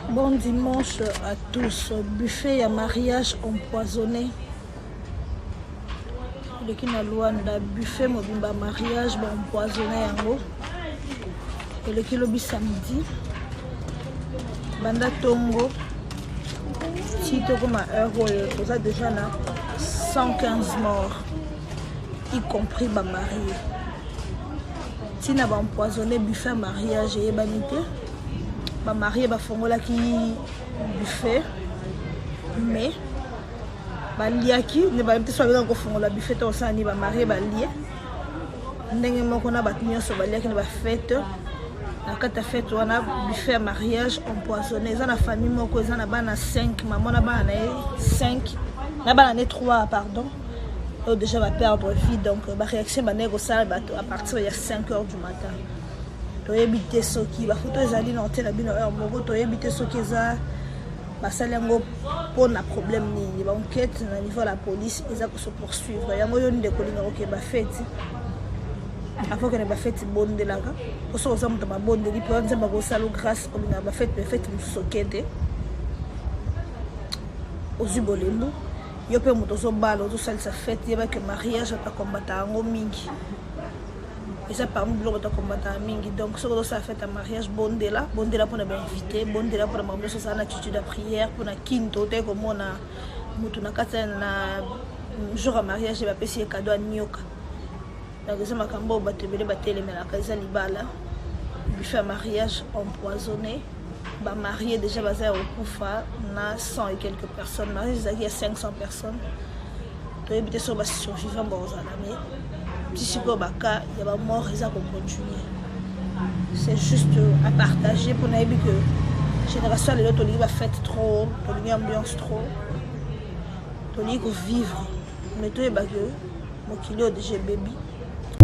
Bon dimanche à tous. Buffet ya mariage empoisonné. Eleki na Luanda, buffet mobimba mariage ba empoisonné yango. Eleki lobi samedi. Banda tongo ti tokoma heure oyo toza déjà na 115 morts y compris ba mariés. Tina ba empoisonné buffet mariage eyebani te. Ba mariés bafongolaki buffet mais baliaki nde bayebi te so babengaka kofongola buffet to kosala nini. Bamarie balie ndenge moko na bato nyonso baliaki na bafete. Na kati ya fete wana, buffet ya mariage empoisonné. Eza na famille moko, eza na bana 5, mama na bana na ye 5, na bana ne 3, pardon, oyo déjà baperdre vie. Donc baréaction bandeki kosala bato à partir ya 5 heures du matin. Toyebi te soki bafoto ezali na hotel na bino heure moko, toyebi te soki eza basali yango mpona problème nini. Baenquête na niveau ya la police eza kose poursuivre. Yango yo ndeko olinga kokende bafeti, avant okende bafeti, bondelaka. Po soki oza moto mabondeli mpo Nzambe akosala grâce, olingaka bafeti, bafeti mosusu okende, ozwi bolembu. Yo mpe moto ozobala, ozosalisa fete, yebake mariage bato akombata yango mingi, eza parmi biloko bato akombataka mingi. Donc soki ozosala fete ya mariage, bondela, bondela mpona bainvité, bondela mpona makambo nyonso, ozala na attitude ya prière. Mpona kini totaki komona motu na kati na jour ya mariage, bapesi ye cadeau ya nioka. Donc eza makambo oyo bato ebele batelemelaka. Eza libala, buffet ya mariage empoisonné, bamarie déjà baza ya kokufa na 100 et quelques personnes. Mariage ezalaki ya 500 personnes. Toyebi te soki basurvivant bakozala, mais ti sikoyo baka ya bamort eza kocontinue. C'est juste à partager mpo nayebi que génération ya lelo tolingi bafête trop, tolingi ambiance trop, tolingi kovivre, mais toyeba ke mokili oyo déjà ebebi.